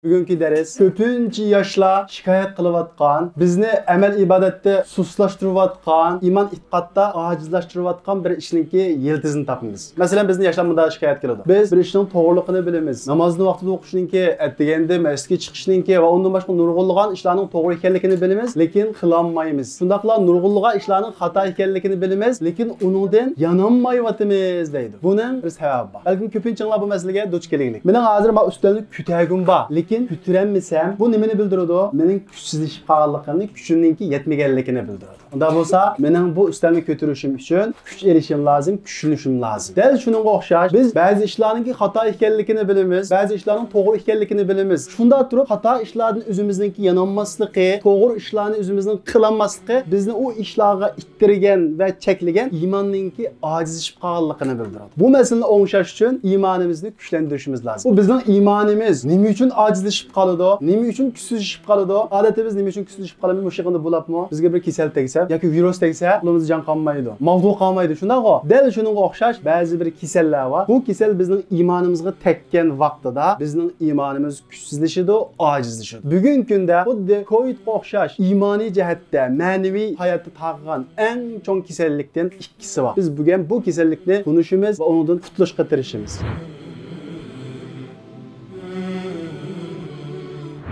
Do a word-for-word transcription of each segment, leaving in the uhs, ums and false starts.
بۈگۈنكى دەرس كۆپىنچە ياشلار شىكايەت قىلىۋاتقان، بىزنى ئەمەل ئىبادەتتە سۇسلاشتۇرۇۋاتقان، ئىمان ئېتىقادتا ئاجىزلاشتۇرۇۋاتقان بىر ئىشنىڭكى يىلتىزىنى تاپىمىز. مەسىلەن، بىزنى ياشلار مۇنداق شىكايەت قىلىدۇ. بىز بىر ئىشنىڭ توغرىلىقىنى بىلىمىز. نامازنى ۋاقتىدا ئوقۇشنىڭكى، ئەتىگەندە مەسچىتكە چىقىشنىڭكى ۋە ئۇندىن باشقا نۇرغۇنلىغان ئىشلارنىڭ توغرا ئىكەنلىكىنى بىلىمىز، لېكىن قىلالمايمىز. شۇنداقلا نۇرغۇنلىغان ئىشلارنىڭ خاتا ئىكەنلىكىنى بىلىمىز، لېكىن ئۇنىڭدىن يانالمايۋاتىمىز دەيدۇ. بۇنىڭ بىر سەۋەبى بار. بەلكىم كۆپىنچىڭلار بۇ مەسىلىگە دۇچ كېلىگلىك. مېنىڭ ھازىر مانا ئۈستەلنى كۆتەرگۈم بار، لېكىن كۆتۈرەلمىسەم، بۇ نېمىنى بىلدۈرىدۇ؟ مېنىڭ كۈچسىزلىشىپ قالغانلىقىمنى، كۈچۈمنىڭكى يەتمىگەنلىكىنى بىلدۈرىدۇ. ئۇنداق بولسا، مېنىڭ بۇ ئۈستەلنى كۆتۈرۈشۈم ئۈچۈن كۈچ ئېلىشىم لازىم، كۈچلىنىشىم لازىم. دەل شۇنىڭغا ئوخشاش، بىز بەزى ئىشلارنىڭكى خاتا ئىكەنلىكىنى بىلىمىز، بەزى ئىشلارنىڭ توغرا ئىكەنلىكىنى بىلىمىز. شۇنداق تۇرۇپ، خاتا ئىشلاردىن ئۆزىمىزنىڭكى يانالماسلىقى، توغرا ئىشلارنى ئۆزىمىزنىڭ قىلالماسلىقى بىزنى ئۇ ئىشلارغا ئىتتىرگەن ۋە چەكلىگەن ئىماننىڭكى ئاجىزلىشىپ قالغانلىقىنى بىلدۈرىدۇ. بۇ مەسىلىنى ئوڭشاش ئۈچۈن ئىمانىمىزنى كۈچلەندۈرۈشىمىز لازىم. بۇ بىزنىڭ ئىمانىمىز نېمە ئۈچۈن ئاجىزلىشىپ قالىدۇ؟ نېمە ئۈچۈن كۈچسىزلىشىپ قالىدۇ؟ ئادەتتە بىز نېمە ئۈچۈن كۈچسىزلىشىپ قالىمىز؟ مۇشۇ يېقىندا بولۇپمۇ بىزگە بىر كېسەل تەگسە ياكى ۋىرۇس تەگسە، قولىمىزدا جان قالمايدۇ، ماۋزۇ قالمايدۇ، شۇنداقغۇ؟ دەل شۇنىڭغا ئوخشاش بەزى بىر كېسەللەر بار. بۇ كېسەل بىزنىڭ ئىمانىمىزغا تەگكەن ۋاقتىدا بىزنىڭ ئىمانىمىز كۈچسىزلىشىدۇ، ئاجىزلىشىدۇ. بۈگۈنكى كۈندە خۇددى كوۋىدقا ئوخشاش ئىمانىي جەھەتتە، مەنىۋى ھاياتتا تارقىغان ئەڭ چوڭ كېسەللىكتىن ئىككىسى بار. بىز بۈگۈن بۇ كېسەللىكنى تونۇشىمىز ۋە ئۇنىڭدىن قۇتۇلۇشقا تىرىشىمىز.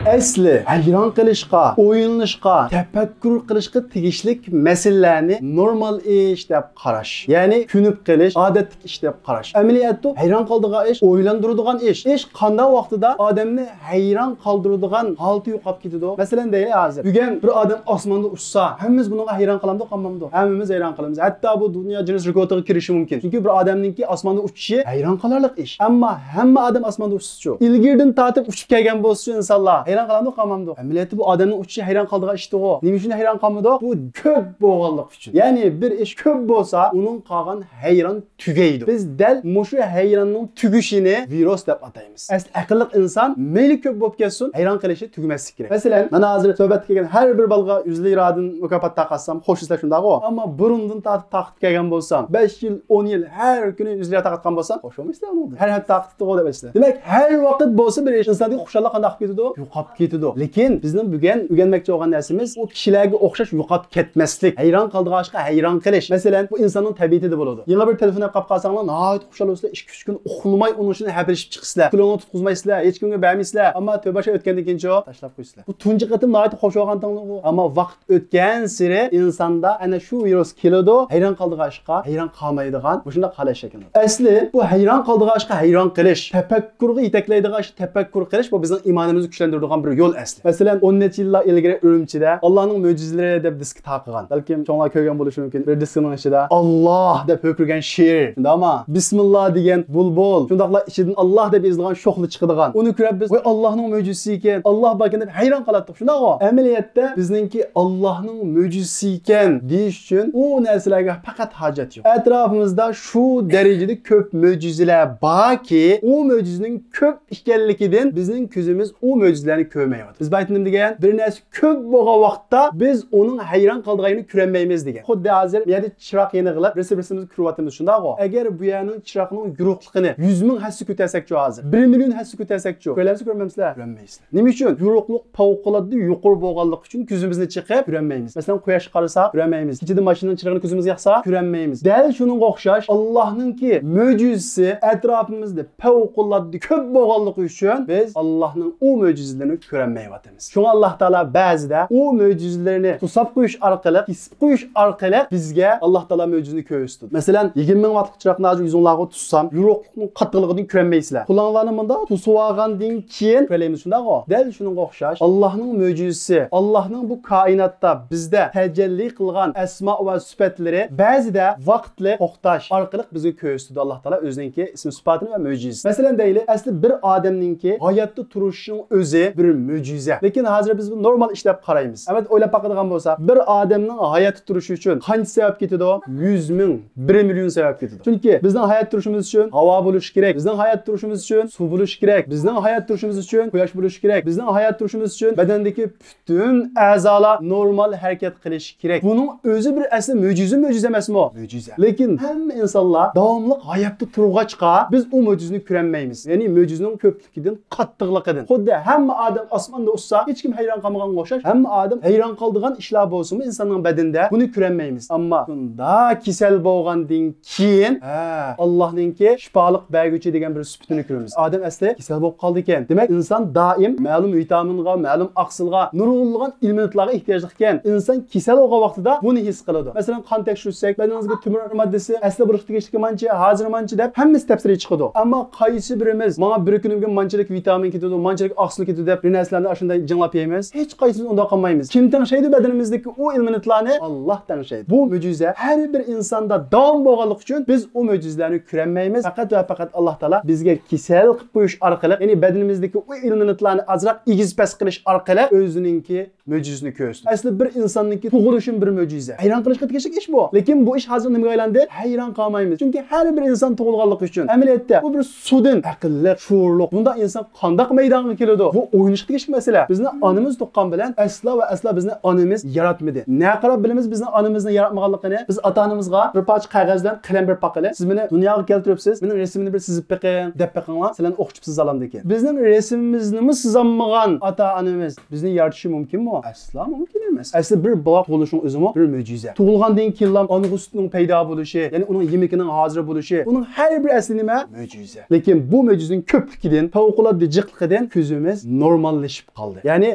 ئەسلى ھەيران قېلىشقا، ئويلىنىشقا، تەپەككۇر قىلىشقا تېگىشلىك مەسىلىلەرنى نورمال ئىش دەپ قاراش، يەنى كۆنۈپ قېلىش، ئادەتتىكى ئىش دەپ قاراش. ئەمەلىيەتتە ھەيران قالىدىغان ئىش، ئويلاندۇرىدىغان ئىش. ئىش قانداق ۋاقتىدا ئادەمنى ھەيران قالدۇرىدىغان ھالىتى يوقاپ كېتىدۇ؟ مەسىلەن، دەيلى ھازىر بۈگۈن بىر ئادەم ئاسماندا ئۇچسا، ھەممىمىز بۇنىڭغا ھەيران قالامدۇ، قالمامدۇ؟ ھەممىمىز ھەيران قالىمىز. ھەتتا بۇ دۇنيا جىننېس رېكورتىغا كىرىشى مۇمكىن. چۈنكى بىر ئادەمنىڭكى ئاسماندا ئۇچۇشى ھەيران قالارلىق ئىش. ئەمما ھەممە ئادەم ئاسماندا ئۇچسىچۇ؟ ئىلگىرىدىن تارتىپ ئۇچۇپ كەلگەن بولسىچۇ ئىنسانلار، ھەيران قالامدۇ، قالمامدۇ؟ ئەمەلىيەتتە بۇ ئادەمنىڭ ئۇچۇشى ھەيران قالىدىغان ئىشتىغۇ. نېمە ئۈچۈن ھەيران قالمىدۇق؟ بۇ كۆپ بولغانلىقى ئۈچۈن. يەنى بىر ئىش كۆپ بولسا، ئۇنىڭ قالغان ھەيران تۈگەيدۇ. بىز دەل مۇشۇ ھەيراننىڭ تۈگىشىنى ۋىرۇس دەپ ئاتايمىز. ئەسلى ئەقىللىق ئىنسان مەيلى كۆپ بولۇپ كەتسۇن، ھەيران قېلىشى تۈگىمەسلىكى كېرەك. مەسىلەن، مانا ھازىر سۆھبەتكە كەلگەن ھەر بىر بالىغا يۈز لىرادىن مۇكاپات تارقاتسام، خوش دەيسىلەر، شۇنداقغۇ؟ ئەمما بۇرۇندىن تارتىپ تارقىتىپ كەلگەن بولسام، بەش يىل، ئون يىل ھەر كۈنى يۈز لىرا تارقاتقان بولسام، خوش بولمايسىلەر ئۇنىڭدىن. ھەر ھەپتە تارقىتىپتىغۇ دەپ ئېيتىسىلەر. دېمەك، ھەر ۋاقىت بولسا بىر ئىنساندىكى خۇشاللىق قانداق قىلىپ كېتىدۇ؟ يوقاپ كېتىدۇ. لېكىن بىزنىڭ بۈگۈن ئۆگەنمەكچى بولغان نەرسىمىز، ئۇ كىشىلەرگە ئوخشاش يوقاپ كەتمەسلىك، ھەيران قالىدىغان ئىشقا ھەيران قېلىش. مەسىلەن، بۇ ئىنساننىڭ تەبىئىتىدە بولىدۇ. يېڭى بىر تېلېفون ئېلىپ قاپ قالساڭلار، ناھايىتى خۇشال بولىسىلەر، ئىككى ئۈچ كۈن ئۇخلىماي ئۇنىڭ ئۈچۈن ھەپىلىشىپ چىقىسىلەر. پۇلىڭلارنى تۇتقۇزمايسىلەر، ھېچكىمگە بەرمەيسىلەر. ئەمما تۆبە ئۆتكەندىن كېيىنچۇ؟ تاشلاپ قويىسىلەر. بۇ تۇنجى قېتىم ناھايىتى خوش بولغانتىڭلارغۇ. ئەمما ۋاقىت ئۆتكەنسېرى ئىنساندا ئەنە شۇ ۋىرۇس كېلىدۇ، ھەيران قالىدىغان ئىشقا ھەيران قالمايدىغان مۇشۇنداق ھالەت شەكىللىنىدۇ. ئەسلى بۇ ھەيران قالىدىغان ئىشقا ھەيران قېلىش، تەپەككۇرغا يېتەكلەيدىغان ئىشقا تەپەككۇر قېلىش، بۇ بىزنىڭ ئىمانىمىزنى كۈچلەندۈرىدىغان بىر يول ئەسلى. مەسىلەن، ئون نەچچە يىللار ئىلگىرى ئۈرۈمچىدە ئاللانىڭ مۆجىزىلىرى دەپ دىسك تارقىغان. بەلكىم چوڭلار كۆرگەن بولۇشى مۇمكىن. بىر دىسكىنىڭ ئىچىدە ئاللا دەپ ھۆركىرىگەن شېئىر. شۇنداقما؟ بىسمىللا دېگەن بۇلبۇل. شۇنداقلا ئىچىدىن ئاللا دەپ يېزىلغان شوخلا چىقىدىغان. ئۇنى كۆرۈپ بىز، ۋاي، ئاللانىڭ مۆجىزىسى ئىكەن، ئاللا بار ئىكەن دەپ ھەيران قالاتتۇق. شۇنداقغۇ؟ ئەمەلىيەتتە بىزنىڭكى ئاللانىڭ مۆجىزىسى ئىكەن دېيىش ئۈچۈن ئۇ نەرسىلەرگە پەقەت ھاجەت يوق. ئەتراپىمىزدا شۇ دەرىجىدە كۆپ مۆجىزىلەر باركى، ئۇ مۆجىزىنىڭ كۆپ ئىكەنلىكىدىن بىزنىڭ كۆزىمىز ئۇ مۆجىزىلەرنى كۆرمەيۋاتىدۇ. بىز بايىتىنىم دېگەن بىر نەرسە كۆپ بولغان ۋاقىتتا بىز ئۇنىڭ ھەيران قالىدىغان يېرىنى كۆرەلمەيمىز دېگەن. خۇددى ھازىر بۇ يەردە چىراغ يېنىغلىق بىرسى بىرسىمىزگە كۆرۈۋاتىمىز، شۇنداقغۇ؟ ئەگەر بۇ يەرنىڭ چىراغنىڭ يورۇقلۇقىنى يۈز مىڭ ھەسسە كۆتەرسەكچۇ ھازىر، بىر مىليون ھەسسە كۆتەرسەكچۇ، كۆرەمسىز، كۆرمەمسىلەر؟ كۆرەلمەيسىلەر. نېمە ئۈچۈن؟ يورۇقلۇق پەۋقۇلئاددە يۇقىرى بولغانلىقى ئۈچۈن كۆزىمىزنى چېقىپ كۆرەلمەيمىز. مەسىلەن، قۇياشقا قارىساق كۆرەلمەيمىز. كېچىدە ماشىنىنىڭ چىراغىنى كۆزىمىزگە ياقسا كۆرەلمەيمىز. دەل شۇنىڭغا ئوخشاش ئاللانىڭكى مۆجىزىسى ئەتراپىمىزدا پەۋقۇلئاددە كۆپ بولغانلىقى ئۈچۈن بىز ئاللانىڭ ئۇ مۆجىزىلىرىنى كۆرەلمەيۋاتىمىز. شۇڭا ئاللا تائالا بەزىدە ئۇ مۆجىزىلىرىنى توساپ قويۇش ئارقىلىق، كېسىپ قويۇش ئارقىلىق بىزگە ئاللا تائالا مۆجىزىنى كۆرسىتىدۇ. مەسىلەن، يىگىرمە مىڭ ۋاتلىق چىراغنى ھازىر يۈزۈڭلارغا تۇتسام، يورۇقلۇقنىڭ قاتتىقلىقىدىن كۆرەلمەيسىلەر. قولۇڭلارنى مۇنداق توسۇۋالغاندىن كېيىن كۆرەلەيمىز، شۇنداقغۇ؟ دەل شۇنىڭغا ئوخشاش، ئاللانىڭ مۆجىزىسى، ئاللانىڭ بۇ كائىناتتا بىزدە تەجەللى قىلغان ئەسما ۋە سۈپەتلىرى بەزىدە ۋاقىتلىق توختاش ئارقىلىق بىزگە كۆرسىتىدۇ ئاللا تائالا ئۆزىنىڭكى ئىسمى سۈپەتىنى ۋە مۆجىزىسى. مەسىلەن دەيلى، ئەسلى بىر ئادەمنىڭكى ھاياتتا تۇرۇشىنىڭ ئۆزى بىر مۆجىزە. لېكىن ھازىر بىز بۇنى نورمال ئىش دەپ قارايمىز. ئەمەلىيەتتە ئويلاپ باقىدىغان بولساق، بىر ئادەمنىڭ ھاياتتا تۇرۇشى ئۈچۈن قانچە سەۋەب كېتىدۇ؟ يۈز مىڭ، بىر مىليون سەۋەب كېتىدۇ. چۈنكى بىزنىڭ ھاياتتا تۇرۇشىمىز ئۈچۈن ھاۋا بولۇشى كېرەك، بىزنىڭ ھاياتتا تۇرۇشىمىز ئۈچۈن سۇ بولۇشى كېرەك، بىزنىڭ ھاياتتا تۇرۇشىمىز ئۈچۈن قۇياش بولۇشى كېرەك، بىزنىڭ ھاياتتا تۇرۇشىمىز ئۈچۈن بەدەندىكى پۈتۈن ئەزالار نورمال ھەرىكەت قىلىشى كېرەك. بۇنىڭ ئۆزى بىر ئەسلى مۆجىزە، مۆجىزە ئەمەسمۇ؟ مۆجىزە. لېكىن ھەممە ئىنسانلار داۋاملىق ھاياتتا تۇرغاچقا، بىز ئۇ مۆجىزىنى كۆرەلمەيمىز. يەنى مۆجىزىنىڭ كۆپلۈكىدىن، قاتتىقلىقىدىن. خۇددى ھەممە ئادەم ئاسماندا ئۇچسا، ھېچكىم ھەيران قالمىغانغا ئوخشاش، ھەممە ئادەم ھەيران قالىدىغان ئىشلار بولسىمۇ ئىنساننىڭ بەدىنىدە، بۇنى كۆرەلمەيمىز. ئەمما شۇنداق كېسەل بولغاندىن كېيىن، ھە، ئاللاھنىڭكى شىپالىق بەرگۈچى دېگەن بىر سۈپىتىنى كۆرىمىز. ئادەم ئەسلى كېسەل بولۇپ قالىدىكەن. دېمەك، ئىنسان دائىم مەلۇم ۋىتامىنغا، مەلۇم ئاقسىلغا، نۇرغۇنلىغان ئېلېمېنتلارغا ئېھتىياجلىق ئىكەن. ئىنسان كېسەل بولغان ۋاقتىدا بۇنى ھېس قىلىدۇ. مەسىلەن، قان تەكشۈرتسەك، بەدىنىڭىزدىكى تۆمۈر ماددىسى ئەسلى بولۇشقا تېگىشلىكى مانچە، ھازىر مانچە دەپ ھەممىسى تەپسىلىي چىقىدۇ. ئەمما قايسى بىرىمىز ماڭا بىر كۈنۈمگە مانچىلىك ۋىتامىن كېتىدۇ، مانچىلىك ئاقسىل كېتىدۇ دەپ بىر نەرسىلەرنى ئاشۇنداق جىڭلاپ يەيمىز؟ ھېچقايسىمىز ئۇنداق قىلمايمىز. كىم تەڭشەيدۇ بەدىنىمىزدىكى ئۇ ئېلېمېنتلارنى؟ ئاللاھ تەڭشەيدۇ. بۇ مۆجىزە ھەر بىر ئىنساندا داۋام بولغانلىقى ئۈچۈن بىز ئۇ مۆجىزىلەرنى كۆرەلمەيمىز. پەقەت ۋە پەقەت ئاللاھ تائالا بىزگە كېسەل قىلىپ قويۇش ئارقىلىق، يەنى بەدىنىمىزدىكى ئۇ ئېلېمېنتلارنى ئازراق ئېگىز-پەس قىلىش ئارقىلىق ئۆزىنىڭكى مۆجىزىنى كۆرسىتىدۇ. ئەسلى بىر ئىنساننىڭكى تۇغۇلۇشىمۇ بىر مۆجىزە. ھەيران قېلىشقا تېگىشلىك ئىشمۇ؟ لېكىن بۇ ئىش ھازىر نېمىگە ئايلاندى؟ ھەيران قالمايمىز. چۈنكى ھەر بىر ئىنسان تۇغۇلغانلىقى ئۈچۈن. ئەمەلىيەتتە بۇ بىر سۇدىن ئەقىللىق، شورلۇق، بۇنداق ئىنسان قانداق مەيدانغا كېلىدۇ؟ بۇ ئويلىنىشقا تېگىشلىك مەسىلە. بىزنى ئانىمىز تۇغقان بىلەن ئەسلا ۋە ئەسلا بىزنى ئانىمىز ياراتمىدى. نەقەرەپ بىلىمىز بىزنى ئانىمىزنى ياراتمىغانلىقىنى؟ بىز ئاتا-ئانىمىزغا بىر پارچە قەغەز بىلەن قەلەم بېرىپ باققىلى، سىز مېنى دۇنياغا كەلتۈرۈپسىز، مېنىڭ رەسىمىمنى بىر سىزىپ بېقىڭ، دەپ بېقىڭلار، سىلەرنى ئوخشىتىپ سىزالامدىكىن. بىزنىڭ رەسىمىمىزنىمۇ سىزالمىغان ئاتا-ئانىمىز بىزنى يارىتىشى مۇمكىنمۇ؟ ئەسلا مۇمكىن ئەمەس. ئەسلى بىر بالا تۇغۇلۇشنىڭ ئۆزىمۇ بىر مۆجىزە. تۇغۇلغاندىن كېيىنلا ئانىغا سۈتنىڭ پەيدا بولۇشى، يەنى ئۇنىڭ يېمىكىنىڭ ھازىر بولۇشى، ئۇنىڭ ھەر بىر ئەسلى نېمە؟ مۆجىزە. لېكىن بۇ مۆجىزىنىڭ كۆپلۈكىدىن، پەۋقۇلئاددە جىقلىقىدىن كۆزىمىز نورماللىشىپ قالدى. يەنى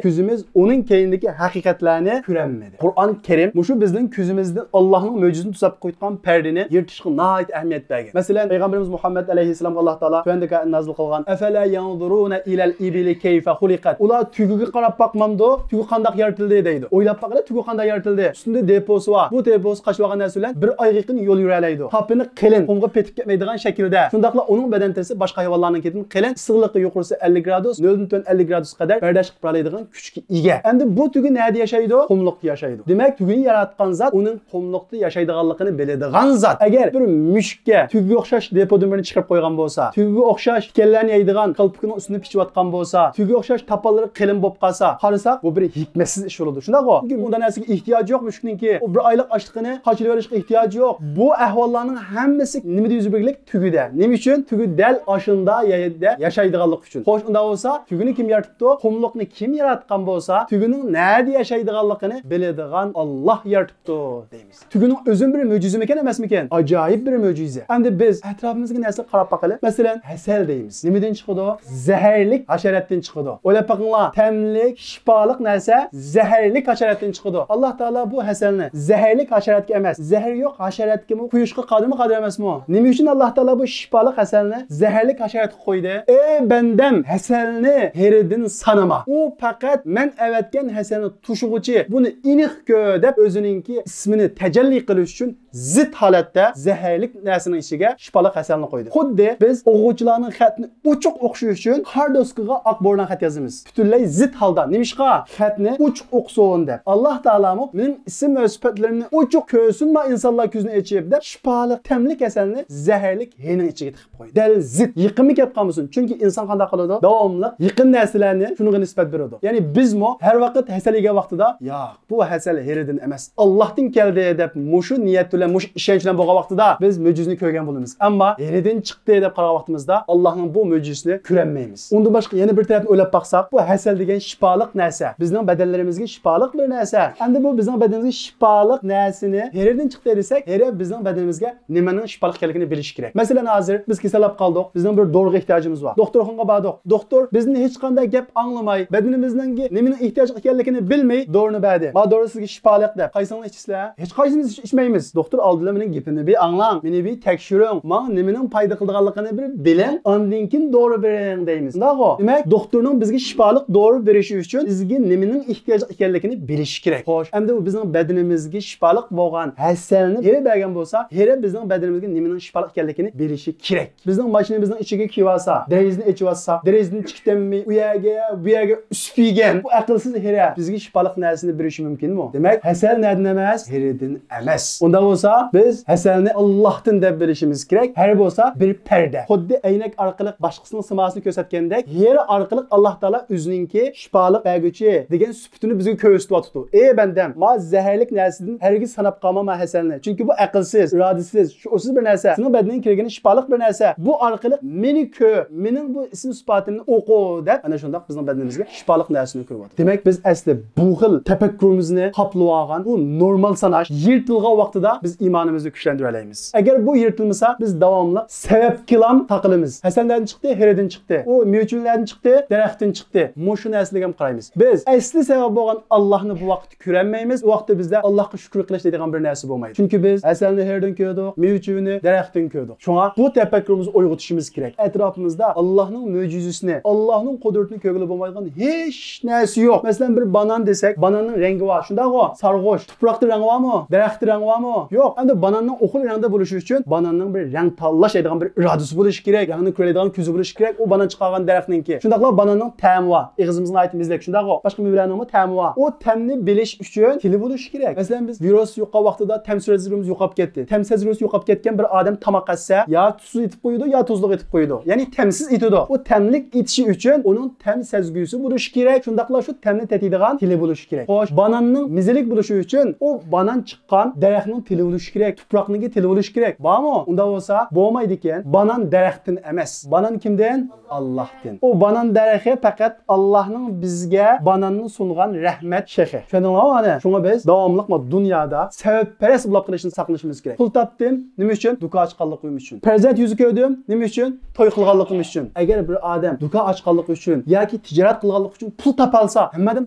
كۆزىمىز ئۇنىڭ كەينىدىكى ھەقىقەتلەرنى كۆرەلمىدى. قۇرئان كەرىم مۇشۇ بىزنىڭ كۆزىمىزدىن ئاللاھنىڭ مۆجىزىنى توساپ قويۇۋاتقان پەردىنى يىرتىشقا ناھايىتى ئەھمىيەت بەرگەن. مەسىلەن، پەيغەمبىرىمىز مۇھەممەد ئەلەيھىسسالامغا ئاللاھ تائالا تۆۋەندىكى ئايەتنى نازىل قىلغان، «أفلا ينظرون إلى الإبل كيف خلقت.» ئۇلار تۆگىگە قاراپ باقمامدۇ؟ تۆگە قانداق يارىتىلدى دەيدۇ. ئويلاپ باققىلى، تۆگە قانداق يارىتىلدى؟ ئۈستىدە دېپوسى بار. بۇ دېپوسى قاچىلىۋالغان نەرسە بىلەن بىر ئايغا يېقىن يول يۈرەلەيدۇ. تاپىنى قېلىن، قۇمغا پېتىپ كەتمەيدىغان شەكىلدە. شۇنداقلا ئۇنىڭ بەدەن تېرىسى باشقا ھايۋانلارنىڭكىدىن قېلىن، ئىسسىقلىقى يۇقىرىسى ئەللىك گرادۇس، نۆلدىن تۆۋەن ئەللىك گرادۇس قەدەر بەرداشلىق قىلالايدىغان كۈچكە ئىگە. ئەمدى بۇ تۆگە نەدە ياشايدۇ؟ قۇملۇقتا ياشايدۇ. دېمەك، تۆگىنى ياراتقان زات ئۇنىڭ قۇملۇقتا ياشايدىغانلىقىنى بىلىدىغان زات. ئەگەر بىر مۈشۈككە تۆگىگە ئوخشاش دېپودىن بىرنى چىقىرىپ قويغان بولسا، تۆگىگە ئوخشاش تىكەنلەرنى يەيدىغان كالپۇكىنىڭ ئۈستىنى پىچىۋاتقان بولسا، تۆگىگە ئوخشاش تاپانلىرى قېلىن بولۇپ قالسا، قارىساق، بۇ بىر ھېكمەتسىز ئىش بولىدۇ. شۇنداقغۇ؟ چۈنكى ئۇنداق نەرسىگە ئېھتىياجى يوق مۈشۈكنىڭكى. ئۇ بىر ئايلىق ئاشلىقىنى قاچىلىۋېلىشقا ئېھتىياجى يوق. بۇ ئەھۋاللارنىڭ ھەممىسى نېمىدە يۈز بېرىگلىك؟ تۆگىدە. نېمە ئۈچۈن؟ تۆگە دەل ئاشۇنداق يەردە ياشايدىغانلىقى ئۈچۈن. خوش، ئۇنداق بولسا، تۆگىنى كىم يارىتىپتۇ؟ قۇملۇقنى كىم ياراتقان بولسا، تۆگىنىڭ نەدە ياشايدىغانلىقىنى بىلىدىغان ئاللاھ يارىتىپتۇ دەيمىز. تۆگىنىڭ ئۆزىمۇ بىر مۆجىزىمىكەن، ئەمەسمىكەن؟ ئاجايىپ بىر مۆجىزە. ئەمدى بىز ئەتراپىمىزدىكى نەرسىلەرگە قاراپ باقىلى. مەسىلەن، ھەسەل دەيمىز. نېمىدىن چىقىدۇ؟ زەھەرلىك ھاشاراتتىن چىقىدۇ. ئويلاپ بېقىڭلار، تەملىك، شىپالىق نەرسە زەھەرلىك ھاشاراتتىن چىقىدۇ. ئاللاھ تائالا بۇ ھەسەلنى زەھەرلىك ھاشاراتقا ئەمەس، زەھىرى يوق ھاشاراتقىمۇ قويۇشقا قادىرمۇ قادىر ئەمەسمۇ؟ نېمە ئۈچۈن ئاللاھ تائالا بۇ شىپالىق ھەسەلنى زەھەرلىك ھاشاراتقا قويدى؟ ئەي بەندەم، ھەسەلنى ھېرىدىن سانىما. ئۇ پەقەت مەن ئەۋەتكەن ھەسەلنى توشۇغۇچى، بۇنى ئېنىق كۆر دەپ ئۆزىنىڭكى ئىسمىنى تەجەللى قىلىش ئۈچۈن زىت ھالەتتە زەھەرلىك نەرسىنىڭ ئىچىگە شىپالىق ھەسەلنى قويدى. خۇددى بىز ئوقۇغۇچىلارنىڭ خەتنى ئوچۇق ئوقۇشى ئۈچۈن قارا دوسكىغا ئاق بوران خەت يازىمىز. پۈتۈنلەي زىت ھالدا. نېمىشقا؟ خەتنى ئوچۇق ئوقۇسۇن دەپ. ئاللاھ تائالامۇ مېنىڭ ئىسىم ۋە سۈپەتلىرىمنى ئوچۇق كۆرسۇنما ئىنسانلار كۆزىنى ئېچىپ دەپ شىپالىق تەملىك ھەسەلنى زەھەرلىك ھېنىڭ ئىچىگە تىقىپ قويدى. دەل زىت. يېقىنمۇ كەپ قالمىسۇن. چۈنكى ئىنسان قانداق قىلىدۇ؟ داۋاملىق يېقىن نەرسىلەرنى شۇنىڭغا نىسبەت بېرىدۇ. يەنى بىزمۇ ھەر ۋاقىت ھەسەل يېگەن ۋاقتىدا، ياق، بۇ ھەسەل ھېرىدىن ئەمەس، ئاللاھتىن كەلدى دەپ مۇشۇ نىيەت بىلەن، مۇشۇ ئىشەنچ بىلەن بولغان ۋاقتىدا بىز مۆجىزىنى كۆرگەن بولىمىز. ئەمما ھېرىدىن چىقتى دەپ قارىغان ۋاقتىمىزدا ئاللاھنىڭ بۇ مۆجىزىسىنى كۆرەلمەيمىز. ئۇندىن باشقا يەنە بىر تەرەپتىن ئويلاپ باقساق، بۇ ھەسەل دېگەن شىپالىق نەرسە. بىزنىڭ بەدەنلىرىمىزگە شىپالىق بىر نەرسە. ئەمدى بۇ بىزنىڭ بەدىنىمىزگە شىپالىق نەرسىنى ھېرىدىن چىقتى دېسەك، ھېرى بىزنىڭ بەدىنىمىزگە نېمىنىڭ شىپالىق ئىكەنلىكىنى بىلىشى كېرەك. مەسىلەن، ھازىر بىز كېسەللەپ قالدۇق، بىزنىڭ بىر دورىغا ئېھتىياجىمىز بار. دوختۇرخانىغا باردۇق. دوختۇر بىزدىن ھېچقانداق گەپ ئاڭلىماي، بەدىنىمىزنىڭ نېمىنىڭ ئېھتىياجلىق ئىكەنلىكىنى بىلمەي، دورىنى بەردى. ما دورا سىزگە شىپالىق دەپ. قايسىڭلار ئىچىسىلەر؟ ھېچقايسىمىز ئىچمەيمىز. دوختۇر ئالدىلا مېنىڭ گېپىمنى بىر ئاڭلاڭ، مېنى بىر تەكشۈرۈڭ، ماڭا نېمىنىڭ پايدا قىلىدىغانلىقىنى بىر بىلىڭ، ئاندىن كېيىن دورا بېرىڭ دەيمىز. شۇنداقغۇ؟ دېمەك، دوختۇرنىڭ بىزگە شىپالىق دورا بېرىشى ئۈچۈن بىزگە نېمىنىڭ ئېھتىياجلىق ئىكەنلىكىنى بىلىشى كېرەك. خوش، ئەمدى ئۇ بىزنىڭ بەدىنىمىزگە شىپالىق بولغان ھەسەلنى ھېرى بەرگەن بولسا، ھېرى بىزنىڭ بەدىنىمىزگە نېمىنىڭ شىپالىق ئىكەنلىكىنى بىلىشى كېرەك. بىزنىڭ ماشىنىمىزنىڭ ئىچىگە كىرىۋالسا، دېرىزىنى ئېچىۋالساق، دېرىزىدىن چىقىپ كەتمەي، ئۇ يەرگە بۇ يەرگە ئۈسۈپ يېگەن بۇ ئەقىلسىز ھىرە بىزگە شىپالىق نەرسىنى بېرىشى مۇمكىنمۇ؟ دېمەك، ھەسەل نەدىن ئەمەس؟ ھىرىدىن ئەمەس. ئۇنداق بولسا، بىز ھەسەلنى ئاللاھتىن دەپ بىلىشىمىز كېرەك. ھىرە بولسا بىر پەردە. خۇددى ئەينەك ئارقىلىق باشقىسىنىڭ سىماسىنى كۆرسەتكەندەك، ھىرە ئارقىلىق ئاللاھ تائالا ئۆزىنىڭكى شىپالىق بەرگۈچى دېگەن سۈپىتىنى بىزگە كۆرسىتىۋاتىدۇ. ئەي بەندەم، ما زەھەرلىك نەرسىدىن ھەرگىز ساناپ قالما ما ھەسەلنى. چۈنكى بۇ ئەقىلسىز، ئىرادىسىز، شۇئۇرسىز بىر نەرسە. سېنىڭ بەدىنىڭگە كىرگىنى شىپالىق بىر نەرسە. بۇ ئارقىلىق مېنى كۆر، مېنىڭ بۇ ئىسىم سۈپاتىمنى ئوقۇ دەپ، ئەنە شۇنداق بىزنىڭ بەدىنىمىزگە شىپالىق نەرسىنى كىرىۋاتىدۇ. دېمەك، بىز ئەسلى بۇ خىل تەپەككۇرىمىزنى قاپلىۋالغان بۇ نورمال ساناش يىرتىلغان ۋاقتىدا بىز ئىمانىمىزنى كۈچلەندۈرەلەيمىز. ئەگەر بۇ يىرتىلمىسا، بىز داۋاملىق سەۋەبكىلام تاقىلىمىز. ھەسەل نەدىن چىقتى؟ ھىرىدىن چىقتى. ئۇ مېۋە-چۆمۈچ نەدىن چىقتى؟ دەرەختىن چىقتى. مۇشۇ نەرسىلەرگە قارايمىز. بىز ئەسلى سەۋەب بولغان ئاللاھنى بۇ ۋاقىتتا كۆرەلمەيمىز. ئۇ ۋاقىتتا بىزدە ئاللاھقا شۈكۈر قىلىش دەيدىغان بىر نەرسە بولمايدۇ. چۈنكى بىز ھەسەلنى ھىرىدىن كۆردۇق، مېۋە-چۆمۈچنى دەرەختىن كۆردۇق. شۇڭا بۇ تەپەككۇرىمىزنى ئويغىتىشىمىز كېرەك. ئەتراپىمىزدا ئاللاھنىڭ مۆجىزىسىنى، ئاللاھنىڭ قۇدرىتىنى كۆرگىلى بولمايدىغان ھېچ نەرسە يوق. مەسىلەن، بىر بانان دېسەك، باناننىڭ رەڭگى بار، شۇنداقغۇ؟ سارغۇچ. تۇپراقتا رەڭ بارمۇ؟ دەرەختتە رەڭ بارمۇ؟ يوق. ئەمدى باناننىڭ ئوخۇل رەڭدە بولۇشى ئۈچۈن باناننىڭ بىر رەڭ تاللاش دەيدىغان بىر ئىرادىسى بولۇشى كېرەك، رەڭنى كۆرەلەيدىغان كۆزى بولۇشى كېرەك، ئۇ بانان چىقارغان دەرەختنىڭكى. شۇنداقلا باناننىڭ تەمى بار، ئېغىزىمىزغا ناھايىتى مەززىلىك، شۇنداقغۇ؟ باشقا مېۋىلەرنىڭمۇ تەمى بار. ئۇ تەمنى بىلىش ئۈچۈن تىلى بولۇشى كېرەك. مەسىلەن، بىز ۋىرۇس يوقالغان ۋاقتىدا تەم سەزگۈسىمىز يوقاپ كەتتى. تەم سەزگۈسى يوقاپ كەتكەن بىر ئادەم تاماق ئەتسە، يا تۇزسىز ئېتىپ قويىدۇ، يا تۇزلۇق ئېتىپ قويىدۇ. يەنى تەمسىز ئېتىدۇ. ئۇ تەملىك ئېتىشى ئۈچۈن ئۇنىڭ تەم سەزگۈسى بولۇشى كېرەك. شۇنداقلا شۇ تەمنى تېتىيدىغان تىلى بولۇشى كېرەك. خوش، باناننىڭ مېزىلىك بولۇشى ئۈچۈن ئۇ بانان چىققان دەرەخنىڭ تىلى بولۇشى كېرەك، تۇپراقنىڭكى تىلى بولۇشى كېرەك. بارمۇ؟ ئۇنداق بولسا بولمايدىكەن. بانان دەرەختىن ئەمەس. بانان كىمدىن؟ ئاللاھتىن. ئۇ بانان دەرىخى پەقەت ئاللاھنىڭ بىزگە باناننى سۇنغان رەھمەت شېخى. چۈشەندىڭلارمۇ مانا؟ شۇڭا بىز داۋاملىق ما دۇنيادا سەۋەبپەرەس بولۇپ قېلىشتىن ساقلىنىشىمىز كېرەك. پۇل تاپتىم، نېمە ئۈچۈن؟ دۇكان ئاچقانلىقىم ئۈچۈن. پەرزەنت يۈزى كۆردۈم، نېمە ئۈچۈن؟ توي قىلغانلىقىم ئۈچۈن. ئەگەر بىر ئادەم دۇكان ئاچقانلىقى ئۈچۈن ياكى تىجارەت قىلغانلىقى ئۈچۈن پۇل تاپالسا، ھەممە ئادەم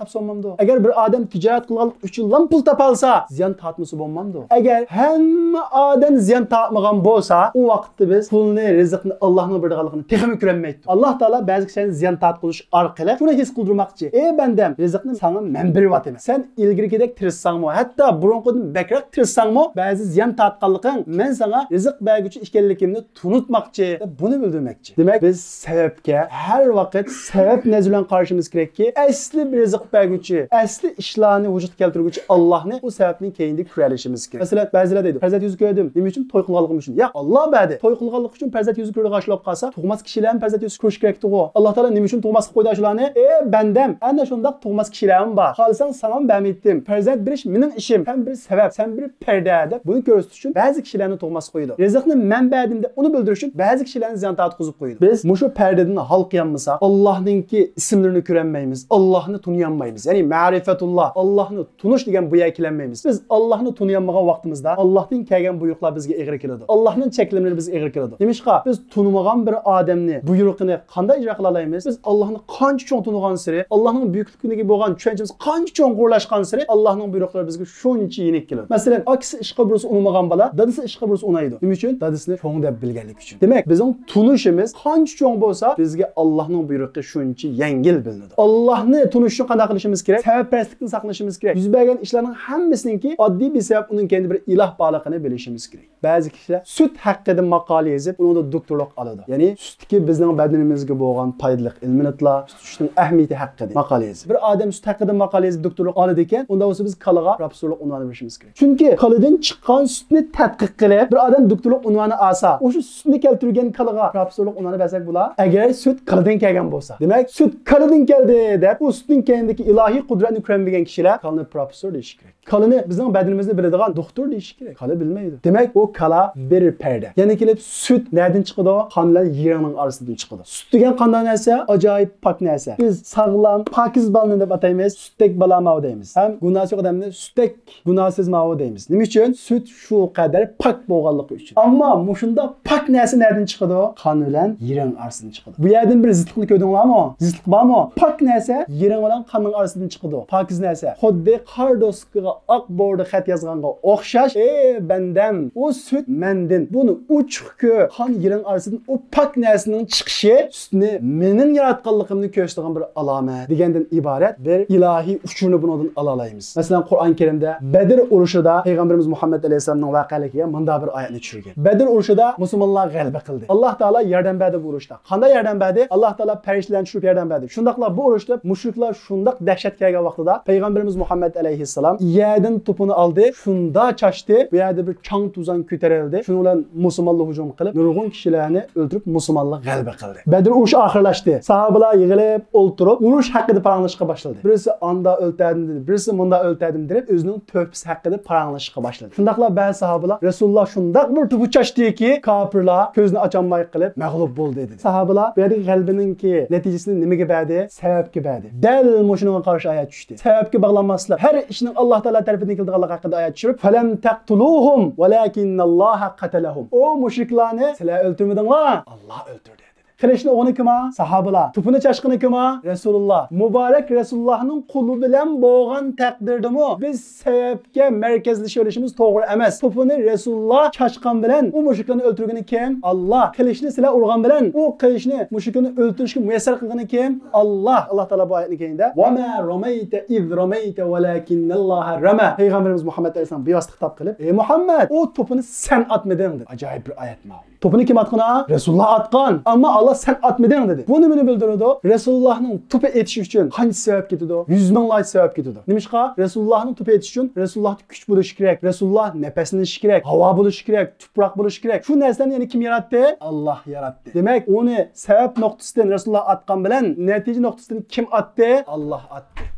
تاپسا بولمامدۇ؟ ئەگەر بىر ئادەم تىجارەت قىلغانلىقى ئۈچۈنلا پۇل تاپالسا، زىيان تارتمىسا بولمامدۇ؟ ئەگەر ھەممە ئادەم زىيان تارتمىغان بولسا، ئۇ ۋاقىتتا بىز پۇلنى، رىزىقنى ئاللاھنىڭ بېرىدىغانلىقىنى تېخىمۇ كۆرەلمەيتتۇق. ئاللاھ تائالا بەزى كىشىلەرنى زىيان تارتقۇزۇش ئارقىلىق شۇنى ھېس قىلدۇرماقچى: ئەي بەندەم، رىزىقنى ساڭا مەن بېرىۋاتىمەن. سەن ئىلگىرىكىدەك تىرىشساڭمۇ، ھەتتا بۇرۇنقىدىن بەكرەك تىرىشساڭمۇ، بەزى زىيان تارتقانلىقىڭ مەن ساڭا رىزىق بەرگۈچى ئىكەنلىكىمنى تونۇتماقچى دەپ بۇنى بىلدۈرمەكچى. دېمەك، بىز سەۋەبكە ھەر ۋاقىت سەۋەب نەزىرى بىلەن قارىشىمىز كېرەككى، ئەسلى بىر رىزىق بەرگۈچى، ئەسلى ئىشلارنى ۋۇجۇدقا كەلتۈرگۈچى ئاللاھنى ئۇ سەۋەبنىڭ كەينىدە كۆرەلىشىمىز كېرەك. مەسىلەن، بەزىلەر دەيدۇ، پەرزەنت يۈزى كۆردۈم، نېمە ئۈچۈن؟ توي قىلغانلىقىم ئۈچۈن. ياق، ئاللاھ بەردى. توي قىلغانلىق ئۈچۈن پەرزەنت يۈزى كۆرىدىغان ئىش بولۇپ قالسا، تۇغماس كىشىلەرمۇ پەرزەنت يۈزى كۆرۈش كېرەكتىغۇ. ئاللاھ تائالا نېمە ئۈچۈن تۇغماسقا قويدى ئاشۇلارنى؟ ئەي بەندەم، ئەنە شۇنداق تۇغماس كىشىلەرمۇ بار. خالىساڭ ساڭىمۇ بەرمەيتتىم. پەرزەنت بېرىش مېنىڭ ئىشىم، سەن بىر سەۋەب، سەن بىر پەردە دەپ بۇنى كۆرسىتىش ئۈچۈن بەزى كىشىلەرنى تۇغماسقا قويىدۇ. رىزىقنى مەن بەردىم دەپ ئۇنى بىلدۈرۈش ئۈچۈن بەزى كىشىلەرنى زىيان تارتقۇزۇپ قويىدۇ. بىز مۇشۇ پەردىدىن ھالقىيالمىساق، ئاللاھنىڭكى ئىسىملىرىنى كۆرەلمەيمىز، ئاللاھنى تونۇيالمايمىز. يەنى مەرىپەتۇللاھ، ئاللاھنى تونۇش دېگەن بۇ يەرگە كېلەلمەيمىز. بىز ئاللاھنى تونۇيالمىغان ۋاقتىمىزدا ئاللاھتىن كەلگەن بۇيرۇقلار بىزگە ئېغىر كېلىدۇ. ئاللاھنىڭ چەكلىمىلىرى بىزگە ئېغىر كېلىدۇ. نېمىشقا؟ بىز تونۇمىغان بىر ئادەمنى بۇيرۇقىنى قانداق ئىجرا قىلالايمىز؟ بىز ئاللاھنى قانچە چوڭ تونۇغانسېرى، ئاللاھنىڭ بۈيۈكلۈكىگە بولغان چۈشەنچىمىز قانچە چوڭغۇرلاشقانسېرى، ئاللاھنىڭ بۇيرۇقلىرى بىزگە شۇنچە يېنىك كېلىدۇ. مەسىلەن، ئاكىسى ئىشقا بۇرۇلسا ئۇنىمىغان بالا دادىسى ئىشقا بۇرۇلسا ئۇنايدۇ. نېمە ئۈچۈن؟ دادىسىنى چوڭ دەپ بىلگەنلىكى ئۈچۈن. دېمەك، بىزنىڭ تونۇشىمىز قانچە چوڭ بولسا، بىزگە ئاللاھنىڭ بۇيرۇقى شۇنچە يەڭگىل بىلىنىدۇ. ئاللاھنى تونۇش ئۈچۈن قانداق قىلىشىمىز كېرەك؟ سەۋەبپەرەسلىكتىن ساقلىنىشىمىز كېرەك. يۈز بەرگەن ئىشلارنىڭ ھەممىسىنىڭكى ئاددىي بىر سەۋەب، ئۇنىڭ كەينىدە بىر ئىلاھ بارلىقىنى بىلىشىمىز كېرەك. بەزى كىشىلەر سۈت ھەققىدە ماقالە يېزىپ، ئۇنىڭدا دوكتورلۇق ئالىدۇ. يەنى سۈتتىكى بىزنىڭ بەدىنىمىزگە بولغان پايدىلىق ئىلمىنىتلار، سۈت ئىچىشنىڭ ئەھمىيىتى ھەققىدە ماقالە يېزىپ. بىر ئادەم سۈت ھەققىدە ماقالە يېزىپ دوكتورلۇق ئالىدىكەن، ئۇندا بولسا بىز كالىغا پروفېسسورلۇق ئۇنۋانى بېرىشىمىز كېرەك. چۈنكى كالىدىن چىققان سۈتنى تەتقىق قىلىپ، بىر ئادەم دوكتورلۇق ئۇنۋانى ئالسا، ئۇ شۇ سۈتنى كەلتۈرگەن كالىغا پروفېسسورلۇق ئۇنۋانى بەرسەك بولا. ئەگەر سۈت كالىدىن كەلگەن بولسا. دېمەك، سۈت كالىدىن كەلدى دەپ، ئۇ سۈتنىڭ كەينىدىكى ئىلاھىي قۇدرەتنى كۆرەلمىگەن كىشىلەر كالىنى پروفېسسور دېيىشى كېرەك. كالىنى بىزنىڭ بەدىنىمىزنى بىلىدىغان دوختۇر دېيىشى كېرەك. كالا بىلمەيدۇ. دېمەك، ئۇ كالا بىر پەردە. يەنە كېلىپ سۈت نەدىن چىقىدۇ؟ قان بىلەن يىرىڭنىڭ ئارىسىدىن چىقىدۇ. سۈت دېگەن قانداق نەرسە؟ ئاجايىپ پاك نەرسە. بىز ساغلام، پاكىز بالىنى دەپ ئاتايمىز. سۈتتەك بالا ماۋۇ دەيمىز. ھەم گۇناھسى يوق ئادەمنى سۈتتەك گۇناھسىز ماۋۇ دەيمىز. نېمە ئۈچۈن؟ سۈت شۇ قەدەر پاك بولغانلىقى ئۈچۈن. ئەمما مۇشۇنداق پاك نەرسە نەدىن چىقىدۇ؟ قان بىلەن يىرىڭ ئارىسىدىن چىقىدۇ. بۇ يەردىن بىر زىتلىقنى كۆردۈڭلارمۇ؟ زىتلىق بارمۇ؟ پاك نەرسە يىرىڭ بىلەن قاننىڭ ئارىسىدىن چىقىدۇ. پاكىز نەرسە. خۇددى قار دوسكىغا ئاق بوردا خەت يازغانغا ئوخشاش، ئى بەندەم، ئۇ سۈت مەندىن، بۇنى ئوچۇق كۆر، قان يېرىڭ ئارىسىدىن ئۇ پاك نەرسىنىڭ چىقىشى سۈتنى مېنىڭ ياراتقانلىقىمنى كۆرسىتىدىغان بىر ئالامەت دېگەندىن ئىبارەت بىر ئىلاھىي ئۇچۇرنى بۇنىڭدىن ئالالايمىز. مەسىلەن، قۇرئان كەرىمدە بەدر ئۇرۇشىدا پەيغەمبىرىمىز مۇھەممەد ئەلەيھىسسالامنىڭ ۋەقەلىكىگە مۇنداق بىر ئايەتنى چۈشۈرگەن. بەدر ئۇرۇشىدا مۇسۇلمانلار غەلىبە قىلدى. ئاللاھ تائالا ياردەم بەردى بۇ ئۇرۇشتا. قانداق ياردەم بەردى؟ ئاللاھ تائالا پەرىشتىلەرنى چۈشۈرۈپ ياردەم بەردى. شۇنداقلا بۇ ئۇرۇشتا مۇشرىكلار شۇنداق دەھشەتكە كەلگەن ۋاقتىدا پەيغەمبىرىمىز مۇھەممەد ئەلەيھىسسالام يەردىن توپىنى ئالدى، شۇنداق چاچتى، بۇ يەردە بىر چاڭ-توزان كۆتۈرۈلدى. شۇنىڭ بىلەن مۇسۇلمانلار ھۇجۇم قىلىپ، نۇرغۇن كىشىلەرنى ئۆلتۈرۈپ، مۇسۇلمانلار غەلىبە قىلدى. بەدر ئۇرۇشى ئاخىرلاشتى. ساھابىلار يىغىلىپ ئولتۇرۇپ، ئۇرۇش ھەققىدە پاراڭلىشىشقا باشلىدى. بىرسى ئاندا ئۆلتەردىم دېدى، بىرسى مۇندا ئۆلتەردىم دەپ، ئۆزىنىڭ تۆھپىسى ھەققىدە پاراڭلىشىشقا باشلىدى. شۇنداقلا بەزى ساھابىلار رەسۇلۇللا شۇنداق بىر توپا چاچتىكى، كاپىرلار كۆزىنى ئاچالماي قېلىپ مەغلۇپ بولدى دېدى. ساھابىلار بۇ يەردىكى غەلىبىنىڭكى نەتىجىسىنى نېمىگە بەردى؟ سەۋەبكە بەردى. دەل مۇشۇنىڭغا قارشى ئايەت چۈشتى. سەۋەبكە باغلانماسلىق، ھەر ئىشنىڭ ئاللاھ تائالا تەرىپىدىن كېلىدىغانلىقى ھەققىدە ئايەت چۈشۈرۈپ، فەلەم تەقتۇلۇھۇم ۋەلەكىننەللاھە قەتەلەھۇم. ئۇ مۇشرىكلارنى سىلەر ئۆلتۈرمىدىڭلار، ئاللاھ ئۆلتۈردى دېدى. قىلىچنى ئۇرغىنى كىم ھا؟ ساھابىلار. توپىنى چاچقىنى كىم ھا؟ رەسۇلۇللا. مۇبارەك رەسۇلۇللانىڭ قولى بىلەن بولغان تەقدىردىمۇ بىز سەۋەبكە مەركەزلىشىۋېلىشىمىز توغرا ئەمەس. توپىنى رەسۇلۇللا چاچقان بىلەن، ئۇ مۇشرىكلارنى ئۆلتۈرگىنى كىم؟ ئاللاھ. قىلىچنى سىلەر ئۇرغان بىلەن، ئۇ قىلىچنى مۇشرىكلارنى ئۆلتۈرۈشكە مۇيەسسەر قىلغىنى كىم؟ ئاللاھ. ئاللاھ تائالا بۇ ئايەتنىڭ كەينىدە، ۋەما رەمەيتە ئىز رەمەيتە ۋەلەكىننەللاھە رەمە. پەيغەمبىرىمىز مۇھەممەد ئەلەيھىسسالام بىۋاسىتە خىتاب قىلىپ، ئى مۇھەممەد، ئۇ توپىنى سەن ئاتمىدىڭ دېدى. ئاجايىپ بىر ئايەت ماۋۇ. توپىنى كىم ئاتقان ھا؟ رەسۇلۇللا ئاتقان. ئەمما ئاللاھ سەن ئاتمىدىڭ دېدى. بۇ نېمىنى بىلدۈرىدۇ؟ رەسۇلۇللانىڭ توپى ئېتىش ئۈچۈن قانچە سەۋەب كېتىدۇ؟ يۈز مىڭلارچە سەۋەب كېتىدۇ. نېمىشقا؟ رەسۇلۇللانىڭ توپى ئېتىش ئۈچۈن رەسۇلۇللادا كۈچ بولۇشى كېرەك، رەسۇلۇللا نەپەسلىنىشى كېرەك، ھاۋا بولۇشى كېرەك، تۇپراق بولۇشى كېرەك. شۇ نەرسىلەرنى يەنە كىم ياراتتى؟ ئاللاھ ياراتتى. دېمەك، ئۇنى سەۋەب نۇقتىسىدىن رەسۇلۇللا ئاتقان بىلەن نەتىجە نۇقتىسىدىن كىم ئاتتى؟ ئاللاھ ئاتتى.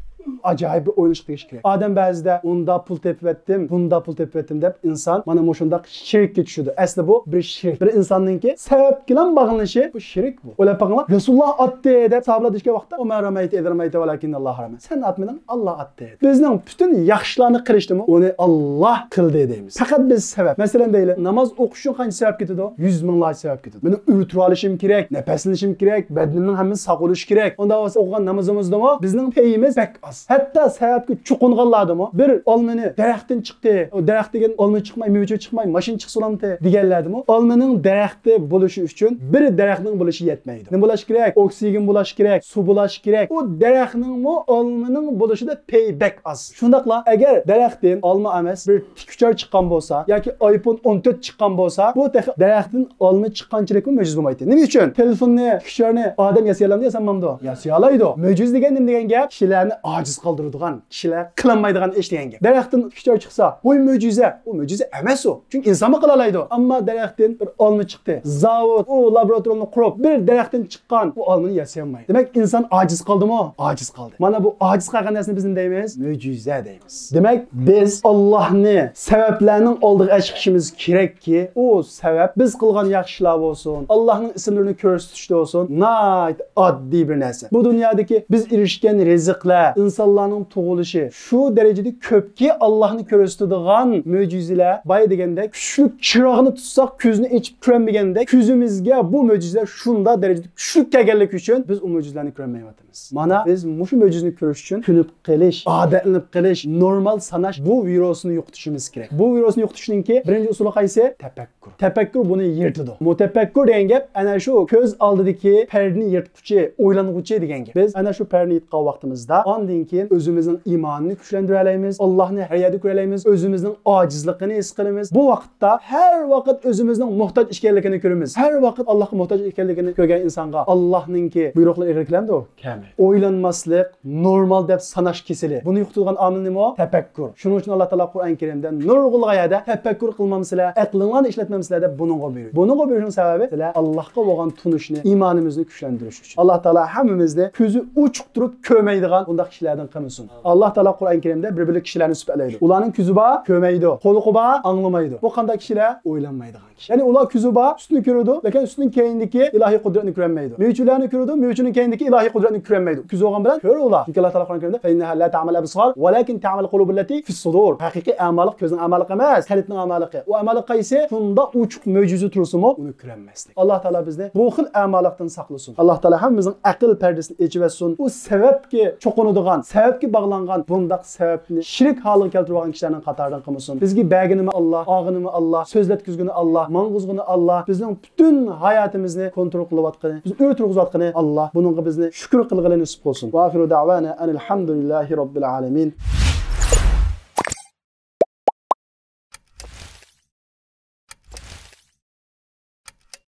ئاجايىپ بىر ئويلىنىشقا تېگىشلىك. ئادەم بەزىدە ئۇندا پۇل تېپىۋەتتىم، بۇندا پۇل تېپىۋەتتىم دەپ ئىنسان مانا مۇشۇنداق شىرككە چۈشىدۇ. ئەسلى بۇ بىر شىرك. بىر ئىنساننىڭكى سەۋەبكىلەن باغلىنىشى بۇ شىرك بۇ. ئويلاپ باقىڭلار، رەسۇلۇللا ئاتتى دەپ ساھابىلار دېيىشكەن ۋاقىتتا، ۋەما رەمەيتە ئىز رەمەيتە ۋەلەكىننەللاھە رەمە. سەن ئاتمىدىڭ، ئاللاھ ئاتتى. بىزنىڭ پۈتۈن ياخشىلارنى قىلىشتىمۇ ئۇنى ئاللاھ قىلدى دەيمىز. پەقەت بىز سەۋەب. مەسىلەن دەيلى، ناماز ئوقۇش ئۈچۈن قانچە سەۋەب كېتىدۇ؟ يۈز مىڭلارچە سەۋەب كېتىدۇ. مېنىڭ ئۆي تۇرالىشىم كېرەك، نەپەسلىنىشىم كېرەك، بەدىنىمنىڭ ھەممىسى ساغ بولۇشى كېرەك. ئۇنداق بولسا ئوقۇغان نامىزىمىزدىمۇ بىزنىڭ پېيىمىز بەك ئاز. ھەتتا سەۋەبكە چوقۇنغانلاردىمۇ بىر ئالمىنى دەرەختىن چىقتى، ئۇ دەرەخ دېگەن ئالما چىقماي، مېۋە چىقماي، ماشىنا چىقسا بولامتى دېگەنلەردىمۇ ئالمىنىڭ دەرەختى بولۇشى ئۈچۈن بىر دەرەخنىڭ بولۇشى يەتمەيدۇ. نېمە بولۇش كېرەك؟ ئوكسىگېن بولۇش كېرەك، سۇ بولۇش كېرەك. ئۇ دەرەخنىڭمۇ ئالمىنىڭ بولۇشىدا پېي بەك ئاز. شۇنداقلا ئەگەر دەرەختىن ئالما ئەمەس، بىر تىكۈچۈر چىققان بولسا ياكى ئايفون ئون تۆت چىققان بولسا، بۇ تېخى دەرەختىن ئالما چىققانچىلىكمۇ مۆجىزە بولمايتتى. نېمە ئۈچۈن؟ تېلېفوننى، تىكۈچۈرنى ئادەم ياسىيالامدۇ، ياسىيالامدۇ؟ ياسىيالايدۇ. مۆجىزە دېگەن نېمە دېگەن گەپ؟ كىشىلەرنى ئاجىز قالدۇرىدىغان، كىشىلەر قىلالمايدىغان ئىش دېگەن گەپ. دەرەختىن تىكۈچۈر چىقسا، ۋوي مۆجىزە. ئۇ مۆجىزە ئەمەس ئۇ. چۈنكى ئىنسانمۇ قىلالايدۇ. ئەمما دەرەختىن بىر ئالما چىقتى. زاۋۇت، ئۇ لابوراتورىيىنى قۇرۇپ، بىر دەرەختىن چىققان ئۇ ئالمىنى ياسىيالمايدۇ. دېمەك، ئىنسان ئاجىز قالدىمۇ؟ ئاجىز قالدى. مانا بۇ ئاجىز قالغان نەرسىنى بىز نېمە دەيمىز؟ مۆجىزە دەيمىز. دېمەك، بىز ئاللاھنى سەۋەبلەرنىڭ ئالدىغا ئەچىقىشىمىز كېرەككى، ئۇ سەۋەب بىز قىلغان ياخشىلار بولسۇن، ئاللاھنىڭ ئىسىملىرىنى كۆرسىتىشتە بولسۇن، ناھايىتى ئاددىي بىر نەرسە. بۇ دۇنيادىكى بىز ئېرىشكەن رىزىقلار، ئىنسانلارنىڭ تۇغۇلۇشى شۇ دەرىجىدە كۆپكى، ئاللاھنى كۆرسىتىدىغان مۆجىزىلەر، بايا دېگەندەك، كۈچلۈك چىراغنى تۇتساق، كۆزنى ئېچىپ كۆرەلمىگەندەك، كۆزىمىزگە بۇ مۆجىزىلەر شۇنداق دەرىجىدە كۈچلۈك كەلگەنلىكى ئۈچۈن بىز ئۇ مۆجىزىلەرنى كۆرەلمەيۋاتىمىز. مانا بىز مۇشۇ مۆجىزىنى كۆرۈش ئۈچۈن كۆنۈپ قېلىش، ئادەتلىنىپ قېلىش، نورمال ساناش، بۇ ۋىرۇسنى يوقىتىشىمىز كېرەك. بۇ ۋىرۇسنى يوقىتىشنىڭكى بىرىنچى ئۇسۇلى قايسى؟ تەپەككۇر. تەپەككۇر بۇنى يىرتىدۇ. مۇتەپەككۇر دېگەن گەپ ئەنە شۇ كۆز ئالدىدىكى پەردىنى يىرتقۇچى، ئويلانغۇچى دېگەن گەپ. بىز ئەنە شۇ پەردىنى يىرتقان ۋاقتىمىزدا ئاندىن كېيىن ئۆزىمىزنىڭ ئىمانىنى كۈچلەندۈرەلەيمىز، ئاللاھنى ھەر يەردە كۆرەلەيمىز، ئۆزىمىزنىڭ ئاجىزلىقىنى ھېس قىلىمىز. بۇ ۋاقىتتا ھەر ۋاقىت ئۆزىمىزنىڭ موھتاج ئىكەنلىكىنى كۆرىمىز. ھەر ۋاقىت ئاللاھقا موھتاج ئىكەنلىكىنى كۆرگەن ئىنسانغا ئاللاھنىڭكى بۇيرۇقلىرى ئېغىر كېلەمدۇ؟ كەلمەيدۇ. ئويلانماسلىق، نورمال دەپ ساناش كېسىلى. بۇنى يوقىتىدىغان ئامىل نېمە؟ تەپەككۇر. شۇنىڭ ئۈچۈن ئاللا تائالا قۇرئان كەرىمدە نۇرغۇنلىغان يەردە تەپەككۇر قىلمامسىلەر، ئەقلىڭلارنى ئىشلەتمەمسىلەر دەپ بۇنىڭغا بۇيرۇيدۇ. بۇنىڭغا بۇيرۇشنىڭ سەۋەبى سىلەر ئاللاھقا بولغان تونۇشنى، ئىمانىمىزنى كۈچلەندۈرۈش ئۈچۈن. ئاللا تائالا ھەممىمىزنى كۆزى ئوچۇق تۇرۇپ كۆرمەيدىغان بۇنداق كىشىلەردىن قىلمىسۇن. ئاللا تائالا قۇرئان كەرىمدە بىر بۆلەك كىشىلەرنى سۈپەتلەيدۇ. ئۇلارنىڭ كۆزى بار، كۆرمەيدۇ. قۇلىقى بار، ئاڭلىمايدۇ. بۇ قانداق كىشىلەر؟ ئويلانمايدىغان. يەنى ئۇلار كۆزى بار، سۈتنى كۆرىدۇ، لېكىن سۈتنىڭ كەينىدىكى ئىلاھىي قۇدرەتنى كۆرەلمەيدۇ. مېۋىچىلەرنى كۆرىدۇ، مېۋىچىنىڭ كەينىدىكى ئىلاھىي قۇدرەتنى كۆرەلمەيدۇ. كۆزى بولغان بىلەن كۆرىدۇ ئۇلار. چۈنكى ئاللا تائالا قۇرئان كەرىمدە، فەئىننەھا لا تەمەل ئەبسار، ۋەلەكىن تەمەل قۇلۇبۇللەتى فىسسۇدۇر. ھەقىقىي ئەمالىق كۆزنىڭ ئەمالىقى ئەمەس، قەلبنىڭ ئەمالىقى. ئۇ ئەمالىق قايسى؟ شۇنداق ئوچۇق مۆجىزە تۇرسىمۇ ئۇنى كۆرەلمەسلىك. ئاللا تائالا بىزنى بۇ خىل ئەمالىقتىن ساقلىسۇن. ئاللا تائالا ھەممىمىزنىڭ ئەقىل پەردىسىنى ئېچىۋەتسۇن. ئۇ سەۋەبكە چوقۇنىدىغان، سەۋەبكە باغلانغان بۇنداق سەۋەبنى شېرىك ھالىغا كەلتۈرۈۋالغان كىشىلەرنىڭ قاتارىدىن قىلمىسۇن. بىزگە بەرگىنىمۇ ئاللا، ئالغىنىمۇ ئاللا، سۆزلەتكۈزگىنى ئاللا، ماڭغۇزغىنى ئاللا، بىزنىڭ پۈتۈن ھاياتىمىزنى كونترول قىلىۋاتقىنى، بىزنى ئۆي تۇرغۇزۇۋاتقىنى ئاللا. بۇنىڭغا بىزنى شۈكۈر قىلغىلى نېسىپ قىلسۇن. ۋە ئاخىرۇ دەۋانا ئەنىل ھەمدۇلىللاھى رەببىل ئالەمىن.